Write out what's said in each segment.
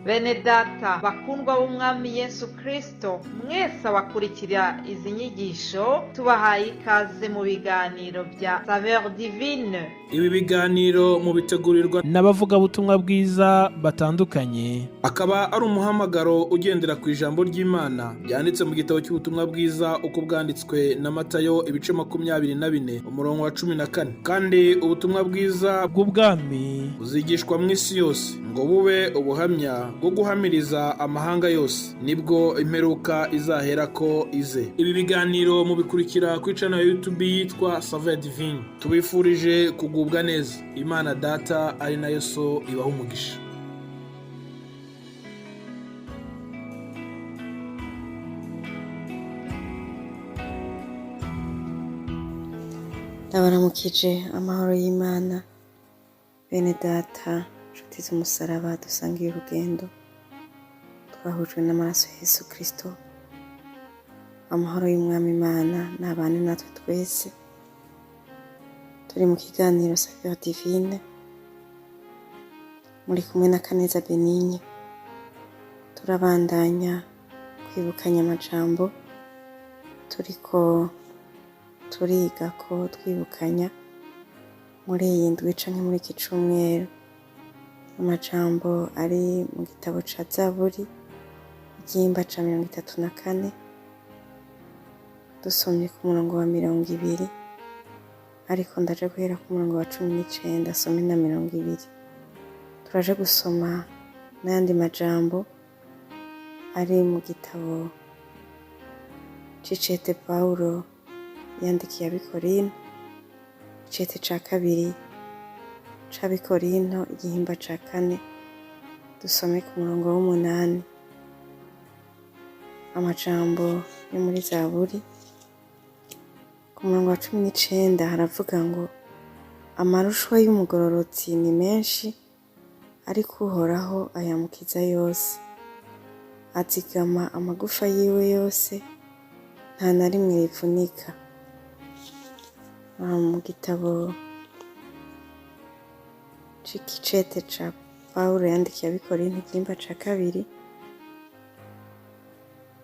Bene data bakundwa b'Umwami Yesu Kristo, mwese abakurikira izi nyigisho, tubahaye ikaze mu biganiro bya Saveur Divine. Ibi biganiro mubitegurirwa n'abavugabutumwa bwiza batandukanye. Akaba ari umuhamagaro ugendera ku ijambo ry'Imana ryanditse mu gitabo cy'ubutumwa bwiza uko bwanditswe na Matayo, ibice 24, umurongo wa 14. Kandi ubutumwa bwiza bw'ubwami buzigishwa mu isi yose ngo bube ubuhamya bwo guhamiriza amahanga yose, nibwo imperuka izaherako ize. Ibi biganiro mubikurikira kuri channel ya YouTube yitwa Saveur Divine. Tubifurije kugubwa neza. Imana Data ari nayo So ibaha umugisha. Ndabaramukije amahoro y'Imana, bene data, nshuti z'umusaraba dusangiye urugendo, twahujwe n'amaraso ya Yesu Kristo. Amahoro y'Umwami Imana n'abane natwe twese. Turi mu kiganiro Saveur Divine, muri kumwe na Kaneza Benigne. Turabandanya kwibukanya amajambo turiko turiga ko twibukanya muri iyi ndwi canke muri iki cumweru, amajambo ari mu gitabo ca Zaburi, igihimba ca 34, dusomye ku murongo wa 20, ariko ndaje guhera ku murongo wa 19 some na 20. Turaje gusoma n'ayandi majambo ari mu gitabo c'icete Pawulo yandikiye Abikorinto, icete ca kabiri c'Abikorinto, igihimba ca kane, dusome ku murongo w'umunani. Amajambo yo muri Zaburi ku murongo wa 19 haravuga ngo: "Amarushwa y'umugororotsi ni menshi, ariko Uhoraho ayamukiza yose. Azigama amagufa yiwe yose, nta na rimwe rivunika." Mu gitabo c'ikicete ca Pawulo yandikiye Abikorinto, igihimba ca kabiri,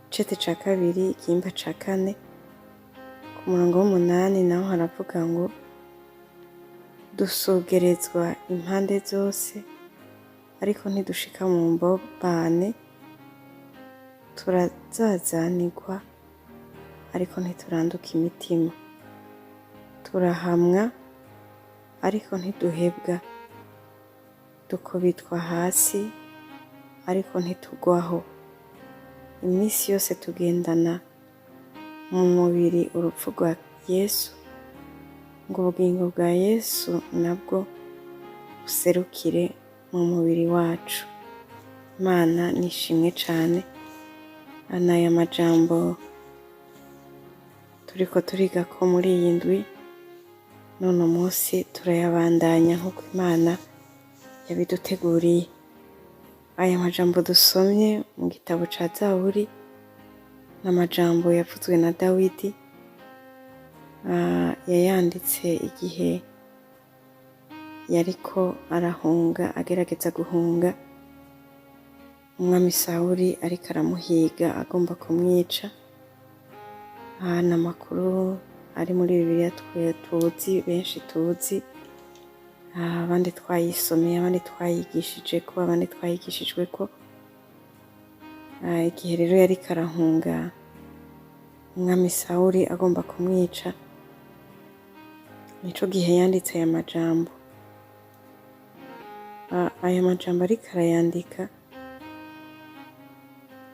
icete ca kabiri, igihimba ca kane, ku murongo w'umunani naho haravuga ngo: "Dusugerezwa impande zose, ariko ntidushika mu mbobane, turazazanirwa, ariko ntituranduka imitima, turahamwa, ariko ntiduhebwa, dukubitwa hasi, ariko ntitugwaho. Iminsi yose tugendana mu mubiri urupfu rwa Yesu, ngo ubugingo bwa Yesu nabwo buserukire mu mubiri wacu." Imana nishimwe cane. Anaya majambo turiko turiga ko muri iyi ndwi, none umunsi turayabandanya nk'uko Imana yabiduteguriye. Aya majambo dusomye mu gitabo ca Zaburi ni amajambo yavuzwe na Dawidi, yayanditse igihe yariko arahunga, agerageza guhunga umwami Sawuli ariko aramuhiga agomba kumwica. Ni amakuru ari muri Bibiliya tuzi, benshi tuzi, abandi twayisomeye, abandi twayigishije ko, abandi twayigishijwe ko. Igihe rero yariko arahunga umwami Sawuli agomba kumwica, nico gihe yanditse aya majambo. Aya majambo ariko arayandika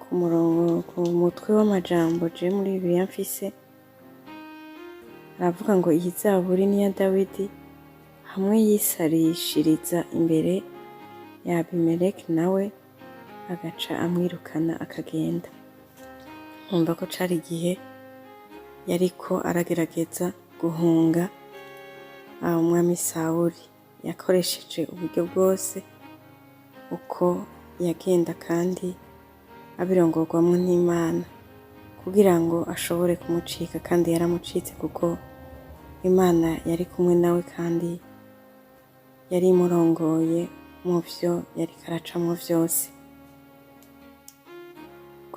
ku murongo, ku mutwe w'amajambo je muri Bibiliya mfise, aravuga ngo: "Iyi zaburi ni iya Dawidi hamwe yisarishiriza imbere ya Abimeleki, nawe agaca amwirukana akagenda." Nkumva ko cari igihe yariko aragerageza guhunga umwami Sawuli. Yakoresheje uburyo bwose uko yagenda, kandi abirongorwamwo n'Imana kugira ngo ashobore kumucika, kandi yaramucitse kuko Imana yari kumwe nawe kandi yari imurongoye mu vyo yariko aracamwo vyose.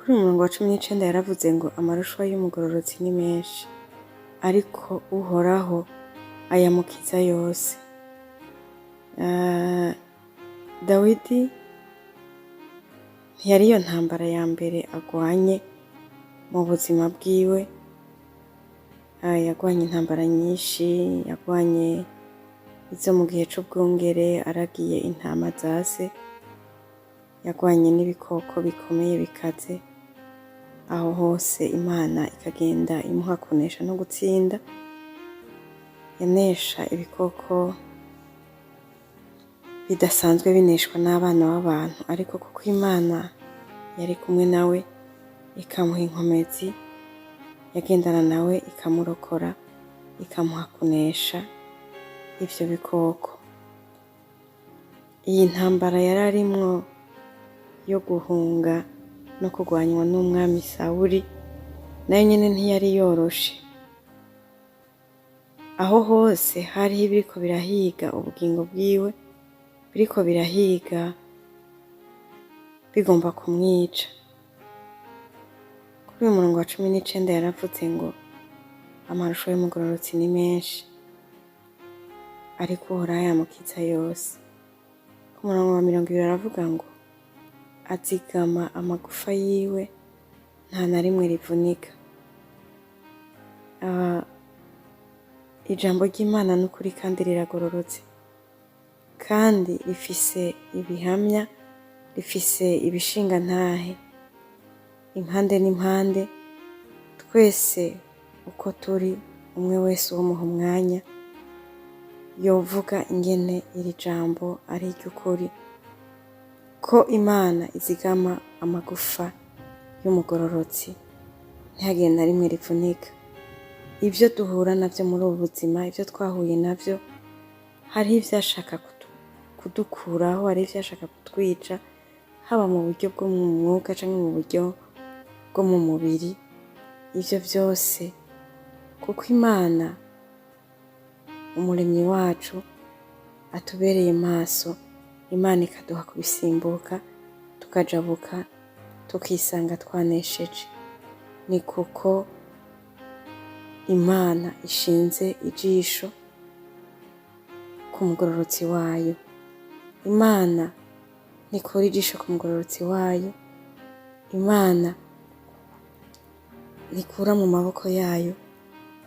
Kuri uyu murongo wa 19 yaravuze ngo amarushwa y'umugororotsi ni menshi, ariko Uhoraho ayamukiza yose. Dawidi ntiyari iyo ntambara ya mbere agwanye mu buzima bwiwe. Yagwanye intambara nyinshi, yagwanye izo mu gihe c'ubwungere aragiye intama za se, yagwanye n'ibikoko bikomeye bikaze, aho hose Imana ikagenda imuha kunesha no gutsinda. Yanesha ibikoko bidasanzwe bineshwa n'abana b'abantu, ariko kuko Imana yari kumwe nawe ikamuha inkomezi, yagendana nawe ikamurokora, ikamuha kunesha ivyo bikoko. Iyi ntambara yari arimwo yo guhunga no kurwanywa n'umwami Sawuli nayo nyene ntiyari yoroshe. Aho hose hariho ibiriko birahiga ubugingo bwiwe, biriko birahiga bigomba kumwica. Kuri uyu murongo wa 19 yaravuze ngo amarusho y'umugororotsi ni menshi, ariko Uhoraho ayamukiza yose. Ku murongo wa 20 aravuga ngo azigama amagufa yiwe, nta na rimwe rivunika. Ijambo ry'Imana ni ukuri kandi riragororotse, kandi rifise ibihamya, rifise ibishingantahe impande n'impande. Twese uko turi, umwe wese uwomuha umwanya yovuga ingene iri jambo ari iry'ukuri, ko Imana izigama amagufa y'umugororotsi ntihagire na rimwe rivunika. Ibyo duhura navyo muri ubu buzima, ibyo twahuye navyo, hariho ivyashaka kudukuraho, hariho ivyashaka kutwica, haba mu buryo bwo mu mwuka canke mu buryo bwo mu mubiri. Ivyo vyose, kuko Imana umuremyi wacu atubereye maso, Imana ikaduha kubisimbuka, tukajabuka, tukisanga twanesheje. Ni kuko Imana ishinze ijisho ku mugororotsi wayo. Imana ntikura ijisho ku mugororotsi wayo. Imana ntikura mu maboko yayo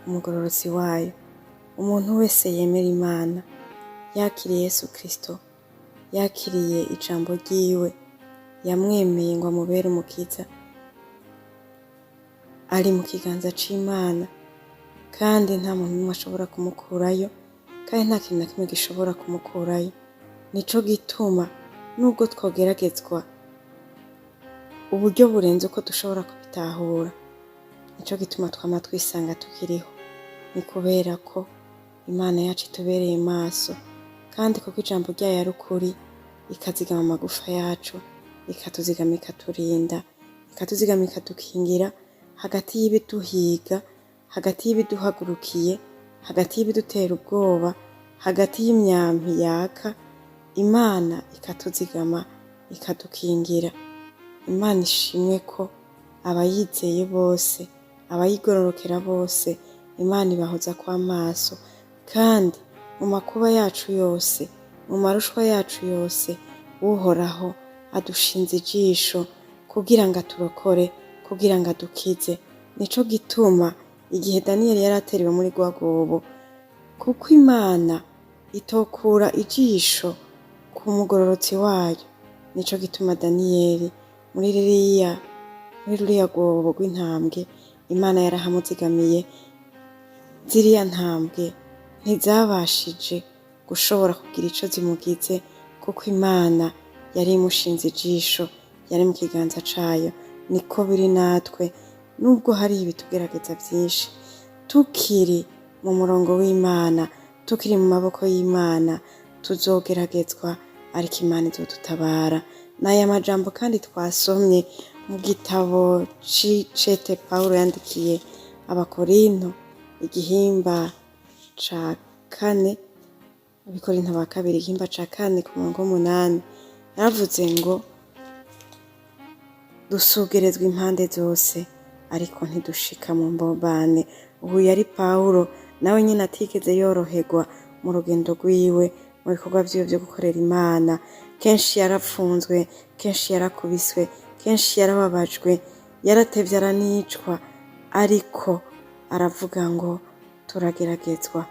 umugororotsi wayo. Umuntu wese yemera Imana, yakiriye Yesu Kristo, yakiriye ijambo ryiwe, yamwemeye ngo amubere umukiza, ari mu kiganza c'Imana, kandi nta muntu n'umwe ashobora kumukurayo, kandi nta kintu na kimwe gishobora kumukurayo. Nico gituma nubwo twogeragezwa uburyo burenze uko dushobora kubitahura, nico gituma twama twisanga tukiriho. Ni kubera ko Imana yacu itubereye maso, kandi kuko ijambo ryayo ari ukuri, ikazigama amagufa yacu, ikatuzigama, ikaturinda, ikatuzigama, ikadukingira hagati y'ibiduhiga, hagati y'ibiduhagurukiye, hagati y'ibidutera ubwoba, hagati y'imyampi yaka. Imana ikatuzigama, ikadukingira. Imana ishimwe ko abayizeye bose, abayigororokera bose, Imana ibahoza kw'amaso, kandi mu makuba yacu yose, mu marushwa yacu yose, Uhoraho adushinze ijisho kugira ngo aturokore, kugira ngo adukize. Nico gituma igihe Daniyeli yari aterewe muri rwa rwobo, kuko Imana itokura ijisho ku mugororotsi wayo, nico gituma Daniyeli muri ruriya rwobo rw'intambwe Imana yarahamuzigamiye. Ziriya ntambwe ntizabashije gushobora kugira ico zimugize, kuko Imana yari imushinze ijisho, yari mu kiganza cayo. Niko biri natwe, nubwo hari ibitugerageza vyinshi, tukiri mu murongo w'Imana, tukiri mu maboko y'Imana, tuzogeragezwa, ariko Imana izodutabara. N'aya majambo kandi twasomye mu gitabo c'icete Pawulo yandikiye Abakorinto, igihimba ca kane, Abikorinto ba kabiri igihimba ca kane ku murongo w'umunani, yaravuze ngo Dusugerezwa impande zose, ariko ntidushika mu mbobane. Ubu yari Pawulo, nawe nyine atigeze yoroherwa mu rugendo rwiwe, mu bikorwa vyiwe vyo gukorera Imana. Kenshi yarapfunzwe, kenshi yarakubiswe, kenshi yarababajwe, yaratevye aranicwa, ariko aravuga ngo turageragezwa,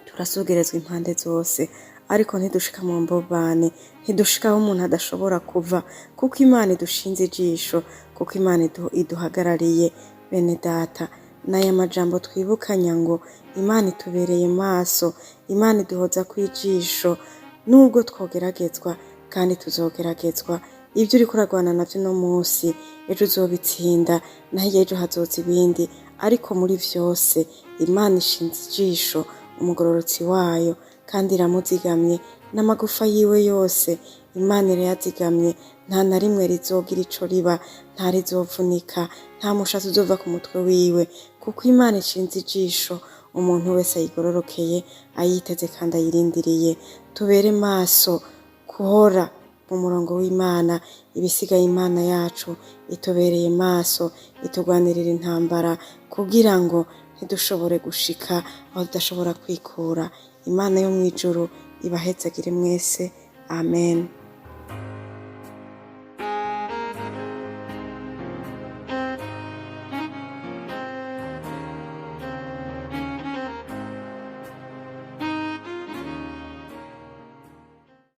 turasugerezwa impande zose, ariko ntidushika mu mbobane, ntidushika aho umuntu adashobora kuva, kuko Imana idushinze ijisho, kuko Imana iduhagarariye. Bene data, n'aya majambo twibukanya ngo Imana itubereye maso, Imana iduhoza kw'ijisho, nubwo twogeragezwa kandi tuzogeragezwa. Ibyo uriko uragwana navyo uno munsi, ejo uzobitsinda, naho ejo hazoza ibindi, ariko muri vyose Imana ishinze ijisho umugororotsi wayo, kandi iramuzigamye, n'amagufa yiwe yose Imana irayazigamye. Nta na rimwe rizogira ico riba, nta rizovunika, nta mushatsi uzova ku mutwe wiwe, kuko Imana ishinze ijisho umuntu wese ayigororokeye, ayiteze kandi ayirindiriye. Tubere maso kuhora mu murongo w'Imana. Ibisigaye Imana yacu itubereye maso, itugwanirira intambara kugira ngo ntidushobore gushika aho tudashobora kwikura. Imana yo mw'ijuru ibahezagire mwese. Amen.